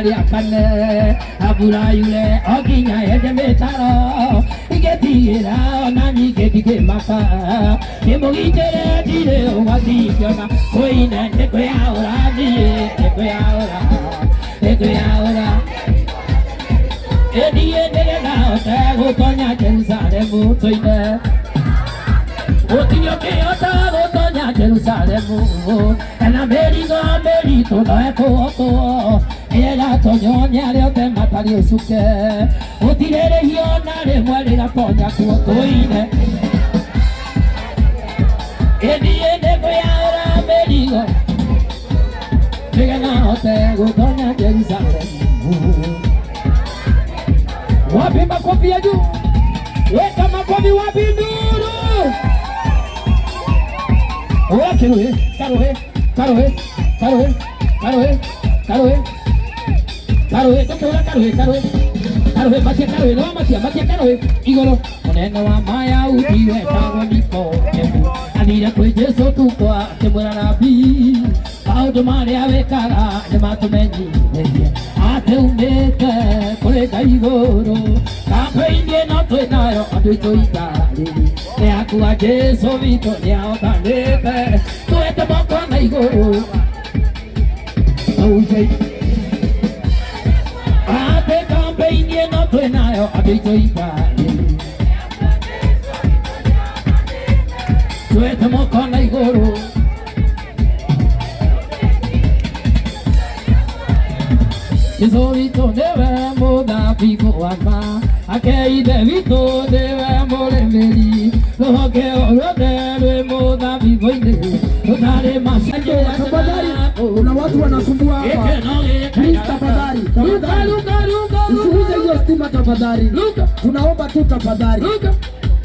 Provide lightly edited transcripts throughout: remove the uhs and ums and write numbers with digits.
rĩakane mbura yure o nginya enje mĩtaro ingĩtigĩra ona nyingĩ ndingĩmaka ndĩmũgitĩre ndirĩ ũgwati ingĩona tũine nĩ kwĩyaũra niĩ nĩ kwĩyaũra nĩ kwĩyaũra ĩthiĩ nĩgetha hote gũtonya Jerusalemu tũine gũtirĩ ũkĩhota gũtonya Jerusalemu kana mĩrigo mĩritũ no ĩkũhotwo ĩgatonywo nĩ arĩa othe matarĩ ũcuke gũtirĩ rĩhio na rĩmwe rĩgatonya kuo tũine ĩthiĩ nĩ kwĩyaũra mĩrigo nĩgetha hote gũtonya Jerusalemu. Wapi makofi ya juu? Weka makofi, wapi nduru? Oya kiruhe, karuhe, karuhe, karuhe, karuhe, karuhe, karuhe, ndũkĩũra karuhe, karuhe, karuhe, matia karuhe, no matia, matia karuhe, igũrũ. Mũnene wa Mayahudi wetagwo Nikodemu athire kwĩ Jesũ tukũ akĩmwĩra rabii maũndũ marĩa wĩkaga nĩ matũmenyithagia atĩ umĩte kũrĩ Ngai igũrũ kambeini ĩno twĩ nayo andũ aitũ itarĩri nĩ akua Jesũ witũ nĩ ahotanĩte twete moko na igũrũ tũuje atĩ kambeini ĩno twĩ nayo andũ aitũ itarĩri twete moko na igũrũ. Jesũ witũ nĩwe mũthabibũ wa ma ake ithe witũ nĩwe mũrĩmĩri rũhonge o ruothe rwĩ mũthabibũ-inĩ rũtarĩ Tafadhali, kuna watu wanasumbua hapa. Please, tafadhali, tafadhali. Usiuze hiyo stima tafadhali. Luka. Tunaomba tu tafadhali. Luka.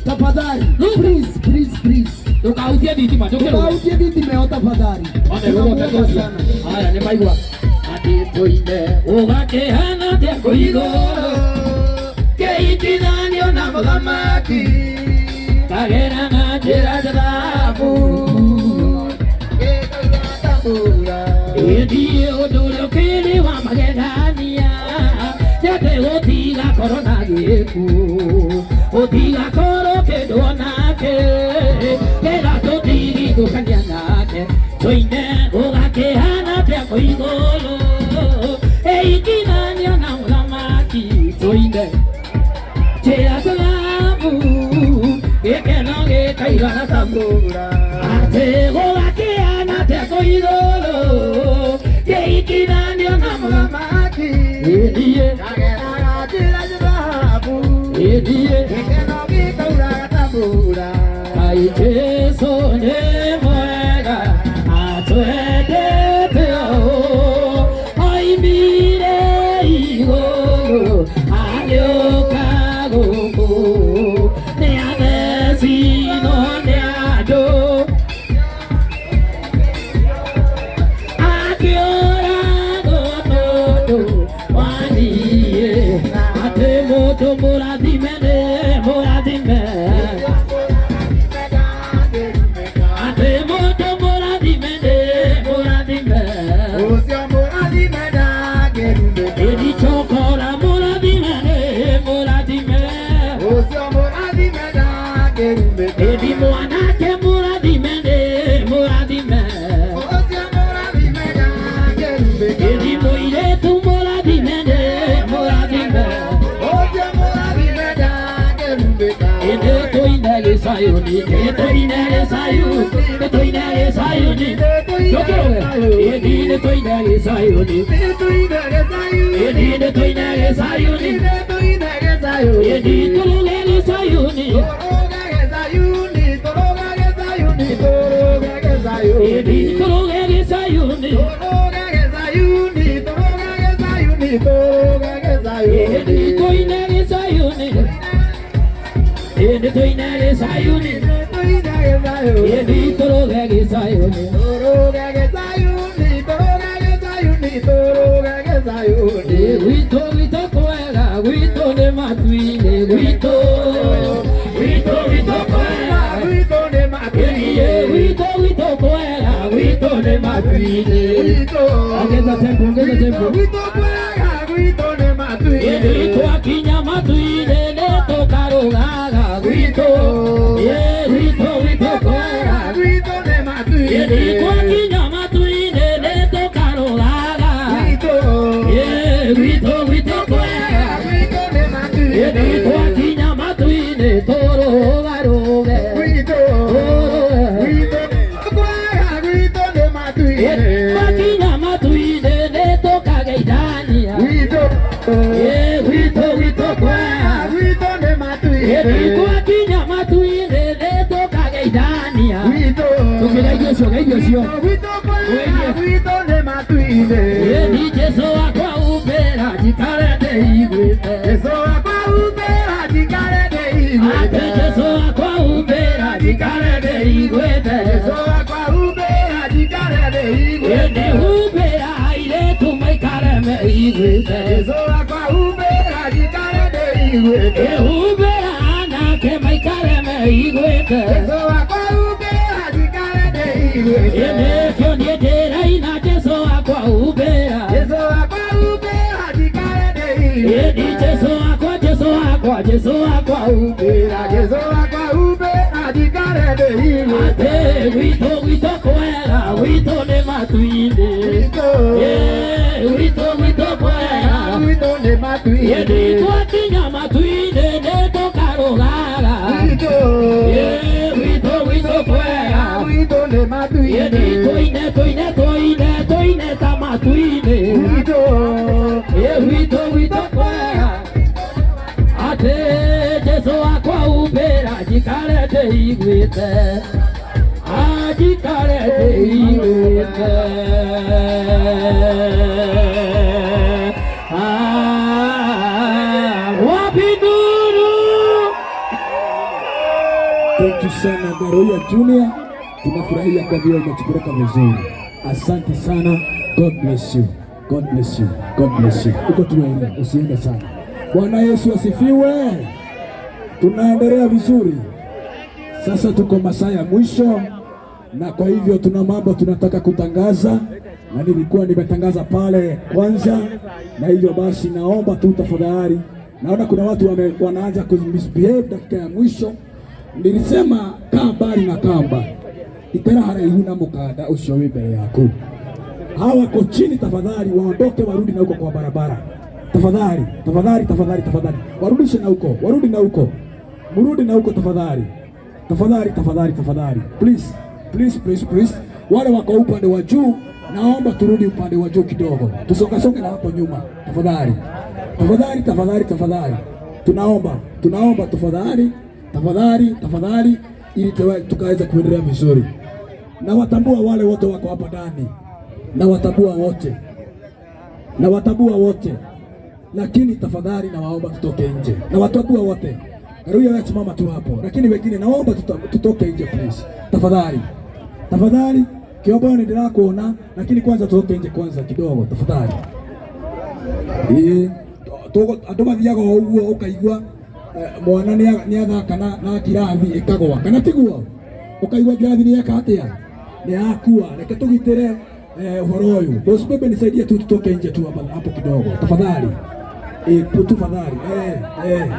Tafadhali. Luka. Please, please, please. Ndũkahutie thitima ndũkĩrũge. Tukautie thitima ĩyo tafadhali. One Tunamuomba sana. Haya nĩ maigua atĩ tũine ũgakĩhana atĩa kũ igũrũ kĩitithanio na mũthamaki kagera na njĩra cia thahabu ĩthiĩ ũndũ ũrĩa ũkĩrĩ wa magegania nĩ atĩ gũtigakorwo na gĩkuũ gũtigakorwo kĩndũ onake kĩga tũtigithũkania nake tũine gũgakĩhana atĩa kũ igũrũ ĩikinanio na mũthamaki tũine njĩra cia thahabu gĩkeno gĩkaigana ta mbura atĩ gũgakĩhana atĩa kũ igũrũ kĩikinanio na mũthamaki ĩthiĩ ĩthiĩ Ngai Jesũ nĩ mwega atwendete ũũ oimire igũrũ agĩũka gũkũ nĩ athecinwo nĩ andũ akĩũragwo tondũ wa niĩ atĩ mũndũ mũrathime nĩ mũrathime atĩ mũndũ mũrathime nĩ mũrathime ĩni chokora mũrathime nĩ mũrathime ĩni mwanake mũrathime nĩ mũrathime ĩni mũirĩtu mũrathime nĩ mũrathime ĩnĩ tũine gĩcayũni nĩ tũine gĩcayũ nĩ tũine gĩcayũni ndũkĩrũge ĩni nĩ tũine gĩcayũni ĩni nĩ tũine gĩcayũni ĩni tũrũge gĩcayũni ĩni tũrũge gĩcayũni ĩni tũine gĩcayũni ĩni tũine gĩcayũni ĩni tũrũge gĩcayũni Ĩ gwitũ gwitũ kwega gwitũ nĩ matu-inĩ gwitũ gwitũ gwitũ kwega ĩni gwitũ gwitũ kwega gwitũ nĩ matu-inĩ. Ongeza tempo, ongeza tempo. Gwitũ nĩ matu-inĩ. Ĩni twakinya matu-inĩ nĩ tũkarũgaga gwitũ. Ĩ gwitũ gwitũ kwega. Gwitũ nĩ matu-inĩ. Ĩni twakinya matu-inĩ nĩ tũkarũgaga. Gwitũ. Ĩ gwitũ gwitũ kwega. Gwitũ nĩ matu-inĩ. Ĩni twakinya matu-inĩ tũrũgarũge. Gwitũ. Tũrũge. Gwitũ kwega, gwitũ nĩ matu-inĩ. Twakinya matu-inĩ nĩ tũkageithania. Gwitũ. Ĩ gwitũ gwitũ kwega. Gwitũ nĩ matu-inĩ. Ĩni twakinya matu-inĩ nĩ tũkageithania. Gwitũ. Tũkĩgeithio ũcio, geithio ũcio. Gwitũ kwega, gwitũ nĩ matu-inĩ. Ĩni Jesũ wakwa umbĩra njikare ndĩiguĩte. Jesũ wakwa umbĩra njikare ndĩiguĩte. Atĩ Jesũ wakwa umbĩra njikare ndĩiguĩte. Jesũ wakwa umbĩra njikare ndĩiguĩte. Ĩni umbĩra airĩtu maikare meiguĩte. Jesũ wakwa umbĩra njikare ndĩiguĩte. Ĩ umbĩra anake maikare meiguĩte. Jesũ wakwa umbĩra njikare ndĩiguĩte. Ĩ nĩkĩo niĩ ndĩraina Jesũ wakwa umbĩra. Jesũ wakwa umbĩra njikare ndĩiguĩte. Ĩni Jesũ wakwa, Jesũ wakwa, Jesũ wakwa umbĩra. Jesũ wakwa umbĩra njikare ndĩiguĩte. Atĩ gwitũ gwitũ kwega, gwitũ nĩ matu-inĩ. Gwitũ. Ĩ gwitũ gwitũ kwega. Gwitũ nĩ matu-inĩ. Ĩni twakinya matu-inĩ nĩ tũkarũgaga. Gwitũ. Ĩ gwitũ gwitũ kwega. Gwitũ nĩ matu-inĩ. Ĩni tũine tũine tũine tũine ta matu-inĩ. Gwitũ. Ĩ gwitũ gwitũ kwega. Atĩ Jesũ wakwa umbĩra njikare ndĩiguĩte. Anjikare ndĩiguĩte. Ah, wapi nduru? Thank you sana Ngaruiya Junior, tunafurahia kwa vile umetupeleka vizuri. Asante sana, God bless you, God bless you, God bless you. Uko tu wewe, usiende sana. Bwana Yesu asifiwe. Tunaendelea vizuri. Sasa tuko masaa ya mwisho, na kwa hivyo tuna mambo tunataka kutangaza, na nilikuwa nimetangaza pale kwanza, na hivyo basi naomba tu tafadhali, naona kuna watu wanaanza kumisbehave dakika ya mwisho. Nilisema kaa mbali na kamba, ikara haraihu na mukanda ucio wi mbere yaku. Hawa wako chini, tafadhali waondoke, warudi na huko kwa barabara. Tafadhali, tafadhali, tafadhali, tafadhali, warudishe na huko, warudi na huko, mrudi na huko tafadhali, tafadhali, tafadhali, tafadhali, please, please, please, please. Wale wako upande wa juu, naomba turudi upande wa juu kidogo, tusongasonge na hapo nyuma, tafadhali, tafadhali, tafadhali, tafadhali, tunaomba, tunaomba tafadhali, tafadhali, tafadhali, ili tukaweza kuendelea vizuri. Na watambua wale wote wako hapa ndani, na watambua wote, na watambua wote, lakini tafadhali nawaomba tutoke nje, na watambua wote. Ngaruiya, wewe simama tu hapo, lakini wengine naomba tutoke nje please, tafadhali, tafadhali. Kiombo ni ndirakuona, lakini kwanza tutoke nje kwanza kidogo tafadhali. Ĩĩ, andũ mathiaga o ũguo ũkaigua mwana nĩ athaka na ngirathi ĩkagwa, kana tiguo? Ũkaigua ngirathi nĩ yeka atĩa, nĩ yakua. Reke tũgitĩre ũhoro ũyũ. Boss Baby, nisaidie tu tutoke nje tu hapa hapo kidogo tafadhali. Tafadhali eh.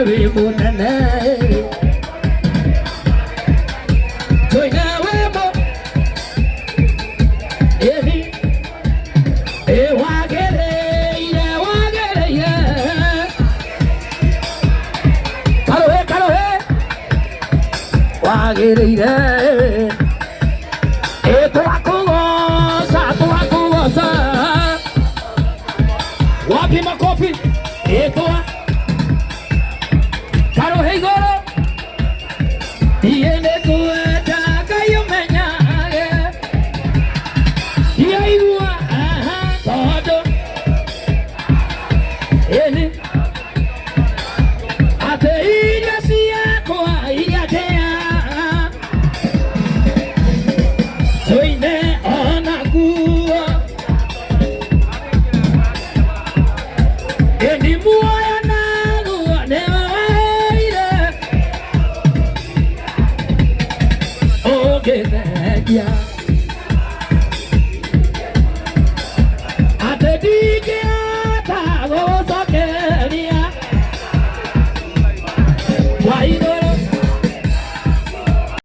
Wĩ mũnene. Tũine wĩmbo. Ĩni. Ĩ wagĩrĩire, wagĩrĩire. Karohe, karohe. Wagĩrĩire. Ĩ twakũgoca, twakũgoca. Wapi makofi? Ĩ twa karohe igũrũ. Niĩ nĩngwenda Ngai ũmenyage. Ndiaigua, aha, tondũ ĩni atĩ irio ciakwa iria ndĩaga tũine ona nguo ĩni muoyo naguo nĩwe waheire ũngĩthengia atĩ ndingĩhota Waino.